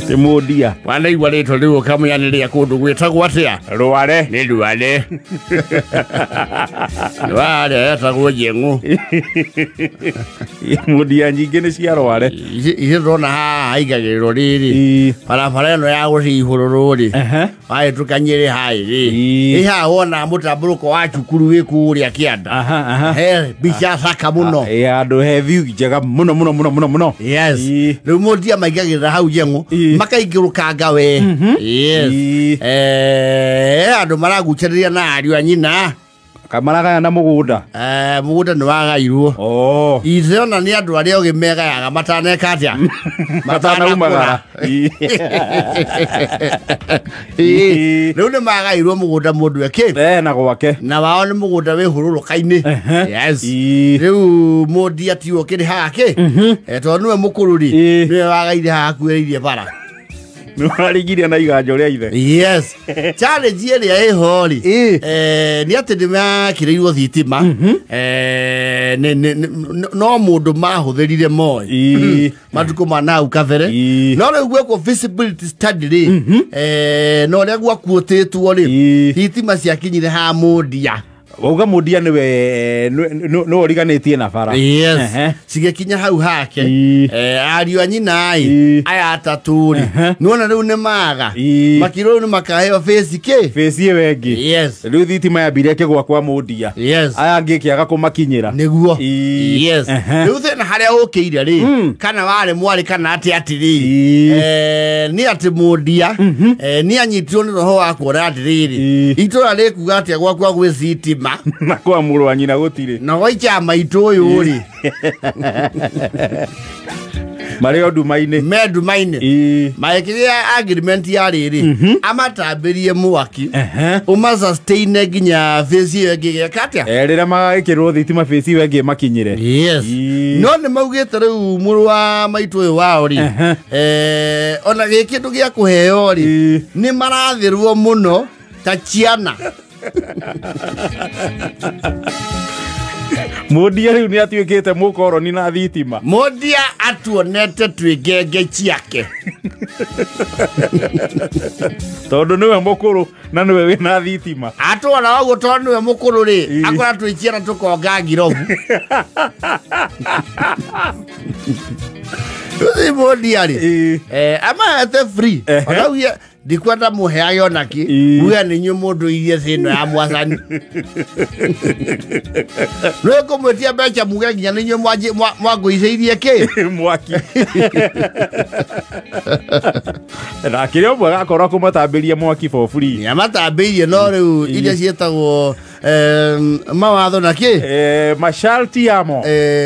Nĩ mũndia. Wanaigua rĩtwa rĩu ũkamũyanĩrĩa kũndũ gwĩtagwo atĩa? Rware. Nĩ Rware. Rware etagwo Jeng'ũ. Mũndia nyingĩ nĩ cia Rware. Ici ndĩrona haha haigagĩrĩrwo rĩrĩ. Barabara ĩno ya gũthiĩ ihũrũrũ rĩ. Wahĩtũka Nyĩrĩ haĩ rĩ. Ĩ haha wona mũtambũrũko wa cukuru wĩ kũrĩa kĩanda. He mbica thaka mũno. Ĩ handũ he view njega mũno mũno mũno mũno mũno. Yes. Rĩu mũndia maingagĩrĩra hau Jeng'ũ makaingĩrũkanga we. Yes. Andũ maragucĩrĩria na ariũ a nyina. Kamaragaya na mũgũnda. Mũgũnda nĩ wagairwo. Ithe ona nĩ andũ arĩa ogĩ megayaga mataneka atĩa? Matanaumagara. Rĩu nĩ magairwo mũgũnda mũndũ eke. Na gwake. Na wao nĩ mũgũnda wĩ hũrũrũka-inĩ. Yes. Rĩu mũndia tiwe ũkĩrĩ haha kĩ? Tondũ nĩwe mũkũrũ rĩ, nĩwe wagaire haha akuĩrĩirie bara. Nĩwarigirie na iganjo rĩa ithe. Yes. Challenge ĩrĩa ĩho rĩ, nĩ atĩ nĩmakĩrĩirwo thitima. No mũndũ mahũthĩrire moĩ matukũ ma nahau kabere. No rĩu gwekwo feasibility study rĩ, na ũrĩa gwakuũtĩtwo rĩ, thitima ciakinyire ha mũndia. Wauga mũndia nĩwe nĩwe ũriganĩtie na bara. Yes. Cigĩkinya hau hake. Ariũ a nyina ĩ, aya atatũ rĩ, nĩwona rĩu nĩ maga. Makirwo rĩu nĩ makaheo face kĩ? Face ĩyo ĩngĩ. Yes. Rĩu thitima yambire ĩkĩgwa kwa mũndia. Yes. Aya angĩ ĩkĩaga kũmakinyĩra. Nĩguo. Yes. Rĩu thĩna harĩa ũkĩire rĩ, kana warĩ mwarĩ kana atĩ atĩrĩ, nĩ atĩ mũndia, nĩ anyitirwo nĩ roho wa kuona atĩrĩrĩ, itũra rĩkuga atĩa gwakwa gwĩ thitima. Na kwa mũrũ wa nyina gũtirĩ. Na gwa maitũ ũyũ rĩ. Marĩ o nduma-inĩ. Me nduma-inĩ. Magĩkĩrĩa agreement ya rĩrĩ, amatambĩrie mwaki, ũmasustain nginya phase ĩyo ĩngĩ gĩka atĩa? Rĩrĩa magagĩkĩrwo thitima phase ĩyo ĩngĩ makinyĩre. Yes. No nĩ maugĩte rĩu mũrũ wa maitũ ũyũ wao rĩ, ona gĩ kĩndũ gĩa kũheo rĩ, nĩ marathĩrwo mũno ta ciana. Mũndia rĩu nĩ atuĩkĩte mũkoroni na thitima. Mũndia atuonete twĩ ngenge ciake. Tondũ nĩwe mũkũrũ na nĩwe wĩna thitima. Atuona ũguo tondũ nĩwe mũkũrũ rĩ, akora twĩ ciana tũkonga ngirobu. Rĩu mũndia rĩ, amahete free. Ona ndikwenda mũheage ona kĩ, muge nĩ inyuĩ mũndũ irie thĩ ĩno ya mwathani. Rĩu ngũmwĩtia mbeca muge nginya nĩ inyuĩ mwangũicĩirie kĩ? Mwaki. Na kĩrĩa ũmwe agakorwo kũmatambĩria mwaki for free. Nĩ amatambĩirie no rĩu iria ciĩtagwo mawatho na kĩ? Masharti yamo.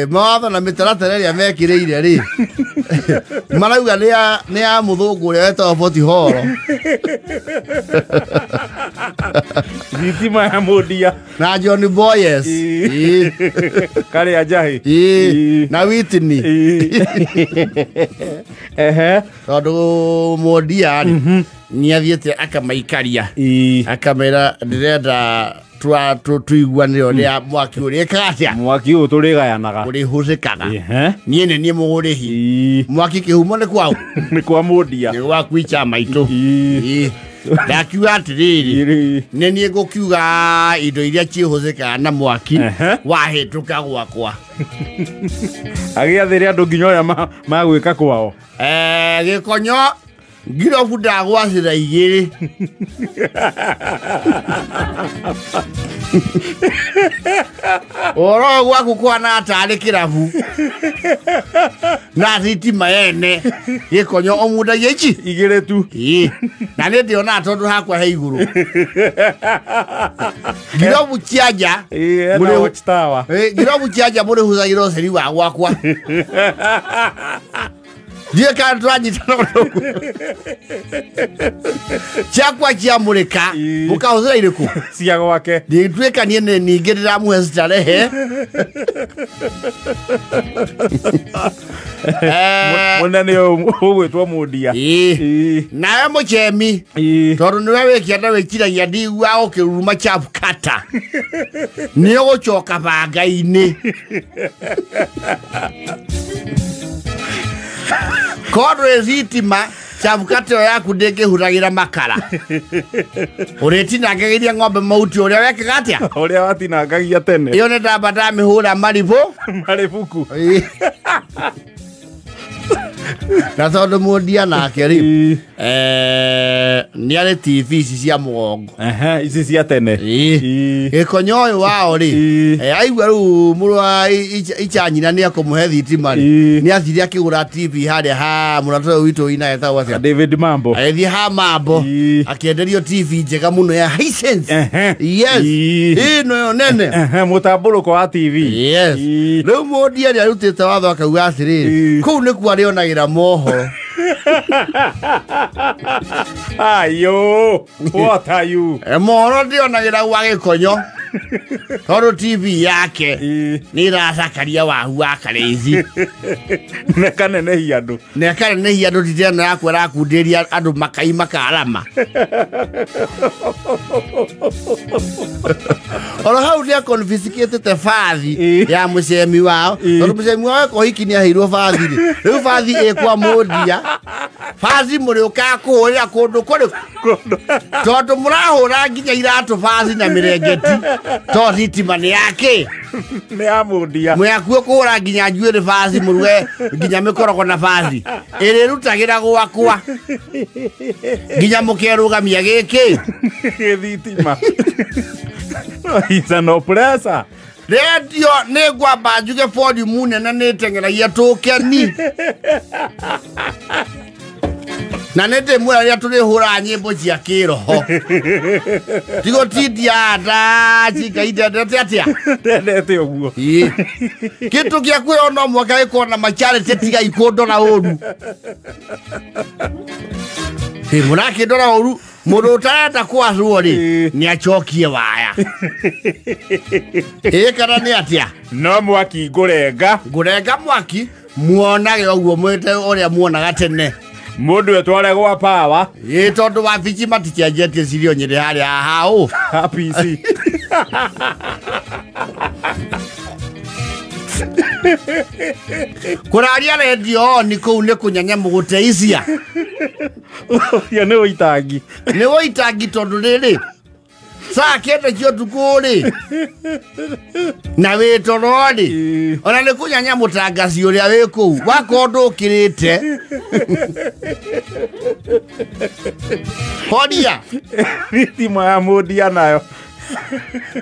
Mawatho na mĩtaratara ĩrĩa mekĩrĩire rĩ. Marauga nĩ ya mũthũngũ ũrĩa wetagwo Fort Hall. Thitima ya mũndia. Na John Boyes. Karĩa Njahi. Na Whitney. Tondũ mũndia rĩ, nĩ athiĩte akamaikaria. Akamera ndĩrenda tuiguanĩre ũrĩa mwaki ũrĩkaga atĩa? Mwaki ũyũ tũrĩgayanaga. Ũrĩhũthĩkaga. Niĩ nĩ niĩ mũgũrĩhi. Mwaki kĩhumo nĩ kwaũ? Nĩ kwa mũndia. Nĩ gwaku icha maitũ. Ndakiuga atĩrĩrĩ, nĩ niĩ ngũkiuga indo iria ciĩhũthĩkaga na mwaki wahĩtũka gwakwa. Agĩathĩre andũ nginya ũrĩa magwĩka kwao. Gĩkonyo ngirobu ndagwacĩra igĩrĩ. Ũhoro gwaku kwana tarĩ kĩrabu na thitima yene gĩkonyo ũmundagia ici igĩrĩ tu. Na nĩ ndĩonaga tondũ hakwa he igũrũ. Ngirobu cia nja ngirobu cia nja mũrĩhũthagĩra ũceri wa gwakwa. Ndiũĩ kana tũranyitana ũndũ ũguo. Ciakwa ciamũrĩka, mũkahũthĩra irĩkũ? Cia gwake. Ndingĩtuĩka niĩ nĩ ningĩ ndĩramũhe starehe. Mũnene ũyũ ũgwĩtwo mũndia. Nawe mũchemi, tondũ nĩwe wĩ kĩanda wĩkiragia ndiguaga ũkĩruruma chafu kata. Nĩ ũgũcoka banga-inĩ. Korwo thitima Chabukati ĩyo yaku ndĩngĩhuragĩra makara. Ũrĩtinangagĩria ng'ombe mahuti ũrĩa wekaga atĩa? Ũrĩa watinangagia tene. Ĩyo nĩ ndamba ndamĩhũra maribũ. Marĩbuku. Na tondũ mũndia nake rĩ, nĩ arĩ TV ici cia mũgongo. Ici cia tene. Gĩkonyo ũyũ wao rĩ, aigua rĩu mũrũ wa icha nyina nĩ akũmũhe thitima rĩ, nĩ athire akĩgũra TV harĩa ha mũrata ũyũ witũ wĩna etagwo atĩa? David Mambo. Agĩthiĩ ha Mambo, akĩenderio TV njega mũno ya Hisense. Yes. Ĩno yo nene. Mũtambũrũko wa TV. Yes. Rĩu mũndia nĩ arutĩte watho akauga atĩrĩrĩ, kũu nĩkuo arĩonagĩra mohoro. Ayo, what are you? Mohoro ndĩonagĩra gwa gĩkonyo tondũ TV yake nĩ ĩracakaria wahu wa Karĩici. Na kanenehia andũ. Na kanenehia andũ titi ĩno yaku ĩrakundĩria andũ makai makarama. Oro hau nĩ aconfiscatĩte bathi ya mũcemi wao, tondũ mũcemi wao eko hiki nĩ aheirwo bathi rĩ. Rĩu bathi ĩ kwa mũndia. Bathi mũrĩũkaga kũhũrĩra kũndũ kũrĩkũ? Tondũ mũrahũra nginya iratũ bathi na mĩrengeti. To thitima nĩ yake. Nĩ ya mũndia. Mwĩhakuhĩ kũhũra nginya njuĩrĩ bathi mũruge nginya mĩkorogo na bathi. Ĩrĩrutagĩra gwakwa. Nginya mũkerũgamia gĩkĩ. Gĩthitima. He's an oppressor. Redio nĩ ngwamba njuge volume nene nĩ ĩteng'eragia tũkeni. Na nĩ ndĩmwĩra rĩrĩa tũrĩhũraga nyĩmbo cia kĩroho. Tigũtindia nda cinga indendete atĩa? Ndendete ũguo. Kĩndũ gĩa kwĩrwo no mũhaka gĩkorwo na macharity tigai kũndora ũru. Mũrakĩndora ũru mũndũ ũtarenda kwacwo rĩ nĩ acokie waya. Ĩ kana nĩ atĩa? No mwaki ngũrenga. Ngũrenga mwaki muonage ũguo mwĩte ũrĩa muonaga tene. Mũndũ etware gwa power. Ĩ tondũ wabici maticenjetie cirio nyĩrĩ harĩa haha Ha PC. Kũraria redio ni kũu nĩ kũnyanya mũgũteithia. Ũcio nĩ ũitangi. Nĩ ũitangi tondũ rĩrĩ saa 9 cia ũtukũ rĩ na wĩ toro rĩ ona nĩ kũnyanya mũtangaci ũrĩa wĩ kũu wakorwo ndũkĩrĩte. Horia. Thitima ya mũndia nayo.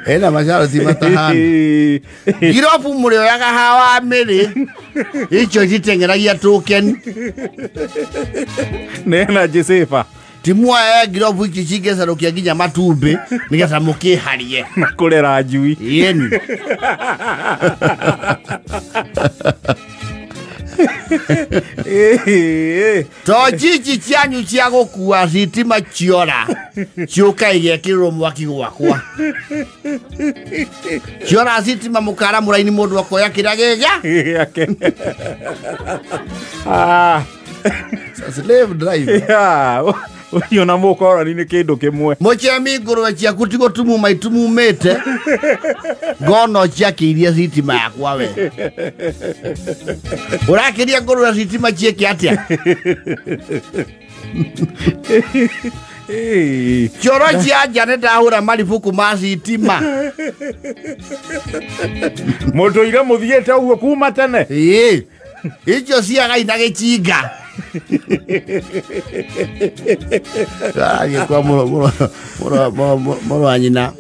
Ena macaro ti matahana. Ngirobu mũrĩoyaga hawa mĩrĩ icio citeng'eragia tũkeni. Nĩ energy saver. Ti muoye ngirobu ici cingĩcarũkia nginya matumbĩ nĩgetha mũkĩharie. Na kũrera njui. Ĩni. To chichi cianyu cia gũkua thitima ciora ciũka igekĩrĩrwo mwaki gwakwa. Ciora thitima mũkara mũraini mũndũ akoya kĩrĩa gĩgĩa. Slave driver. Yeah. Ũcio na mũkoroni nĩ kĩndũ kĩmwe. Mũcemi ngũrwe ciaku ti gũtumuma itumumĩte. Ngono ciakĩirie thitima yakwa we. Ũrakĩria ngũrwe thitima ciĩke atĩa? Cioro cia nja nĩ ndahũra maribuku ma thitima. Mũtũire mũthiĩte ũguo kuma tene. Ĩĩ. Icio ciagai na gĩcinga. Agĩkwa mũrũ wa nyina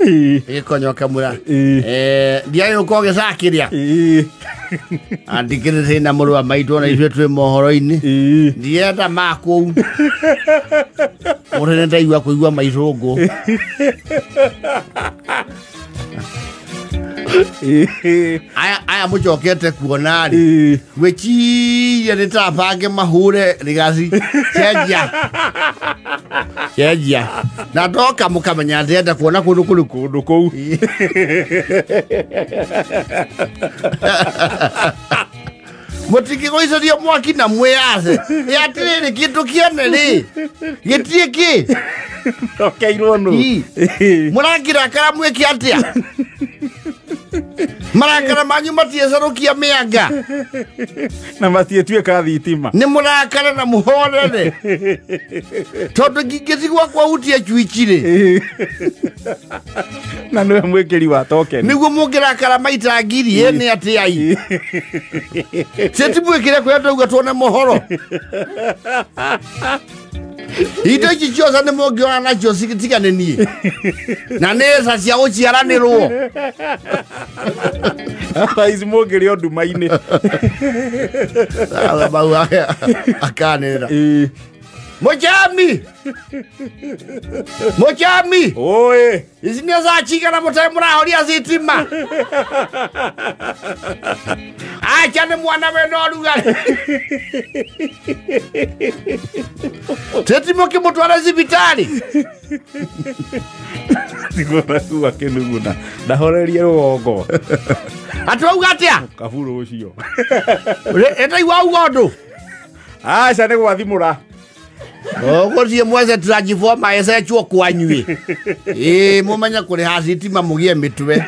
gĩkonyo kamũra ndiagĩũka ũgĩcakĩria andikĩrĩ thĩna mũrũ wa maitũ ona ithuĩ twĩ mohoro-inĩ ndienda ma kũu mũndũ nĩ ndaigua kũigua maicũngũ. Aya mũcokete kuona rĩ gwĩciria nĩ ta bange mahũre rigaci cenjia cenjia na ndoka mũkamenya ndĩrenda kuona kũndũ kũrĩkũ. Kũndũ kũu. Mũtingĩgũicerio mwaki na mwĩyace. Ĩ atĩrĩrĩ kĩndũ kĩene rĩ gĩtirĩ kĩ Okeirwo nũ. Mũrakĩrakara mwĩke atĩa? Marakara manyu matiacarũkia mĩanga. Na matiĩtuĩka thitima. Nĩ mũrakare na mũhorere. Tondũ ngingĩtigwo kwahutia cwichi-rĩ. Na nĩwe mwĩkĩri wa token. Nĩguo mũngĩrakara maita ngiri ĩ nĩ atĩ ai. Tĩtimwĩkĩre kũrĩa twauga tuone mohoro. Indo ici ciothe nĩ mũngĩona nacio tiga nĩ niĩ. Na nĩ ca cia gũciaranĩrwo. Thaa ici mũngĩrĩ o nduma-inĩ. Mau akanĩrĩra. Mũchami! Mũchami! Oi! Ici nĩ thaa cigana mũtarĩ mũrahoria thitima? Acha nĩ mwana wĩna ũrugarĩ. Tĩti mũkĩmũtware thibitarĩ. Tigwo akĩnuguna. Ndahorerie rũgongo. Atĩ wauga atĩa? Kaburu ũcio. Ĩtaigua auga ũndũ? Aca nĩ gwathimũra. Ũgũthiĩ mwethe transformer ĩcenjwo kwanyu. Ĩĩ mũmenye kũrĩha thitima mũgĩe mĩtwe.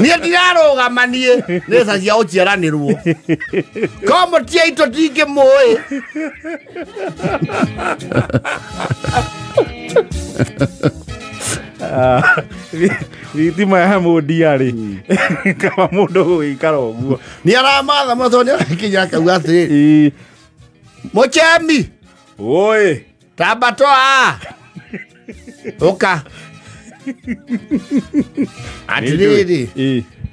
Niĩ ndirarũgama niĩ nĩ ca cia gũciaranĩrwo. Korwo mũtiaitũ ndingĩmũĩ. Thitima ya mũndia rĩ, kaba mũndũ gũgĩikara ũguo. Nĩ aramatha mũno tondũ nĩ arakinya akauga atĩrĩrĩ. Mũchemi! Oi! Tamba toa! Ũka. Atĩrĩrĩ.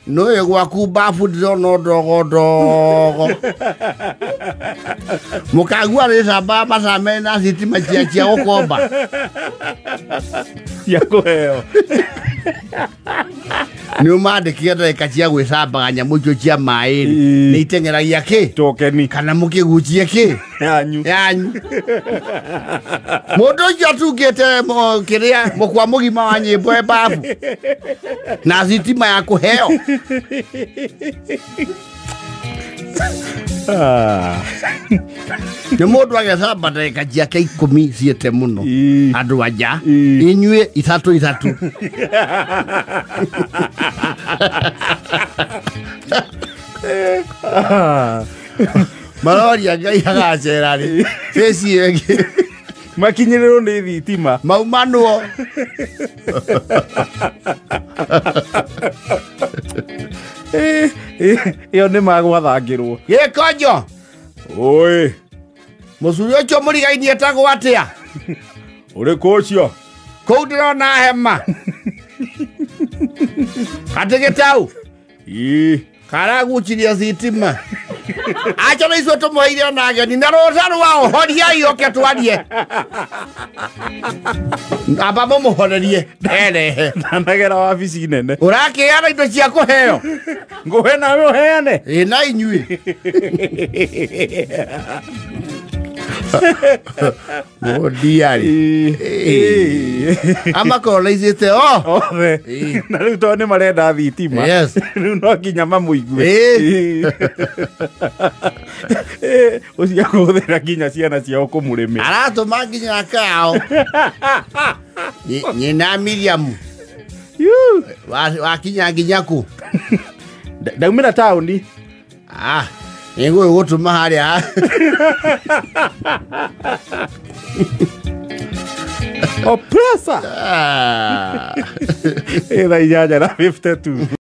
Nĩũĩ gwaku babu ndĩrona ndogo ndogo. Mũkagua rĩcamba maca mena thitima cia gũkomba. Cia kũheo. Nĩ ũmandĩkire ndagĩka cia gwĩcambaga nyamũ icio cia maĩ rĩ, nĩ iteng'eragia kĩ? Tokeni. Kana mũkĩgucie kĩ? Yanyu. Yanyu. Mũndũ ũcio atungĩte kĩrĩa mũkwa mũgima wa nyĩmbo e babu. Na thitima ya kũheo. Nĩ mũndũ agecamba ndagĩka ciake 10 ciĩte mũno. Andũ anja. Inyuĩ ithatũ ithatũ. Maroria Ngai agacera rĩ. Bĩci ĩyo ĩngĩ. Makinyĩrĩrwo nĩ thitima. Maumanwo. Ĩyo nĩ magwathangĩrwo. Gĩkonjo. Oi. Mũcuri ũcio mũrigainie etagwo atĩa? Ũrĩkũ ũcio? Kũu ndĩrona hema. Atĩ gĩtau? Ĩĩ. Karaguciria thitima. Acha na ithuĩ tũmũheire ona ageni na rũtha rwao horiai oke twarie. Amba mũmũhorerie erehe. Ndanagera wabici nene. Ũrakĩheana indo cia kũheo? Ngũhe nawe ũheane. Ĩ na inyuĩ. Mũndiarĩ. Amakolonizĩte o. Othe. Na rĩu tondũ nĩ marenda thitima. Yes. Rĩu no nginya mamũigue. Ũcio akũhũthĩra nginya ciana ciao kũmũrĩmĩra. Aratũma nginya akao. Nyina Miriam. Wakinya nginya kũ? Ndaumĩra taũni. Ah. Nĩngũgũtũma harĩa. Opresa. Ĩ thaa 8:52.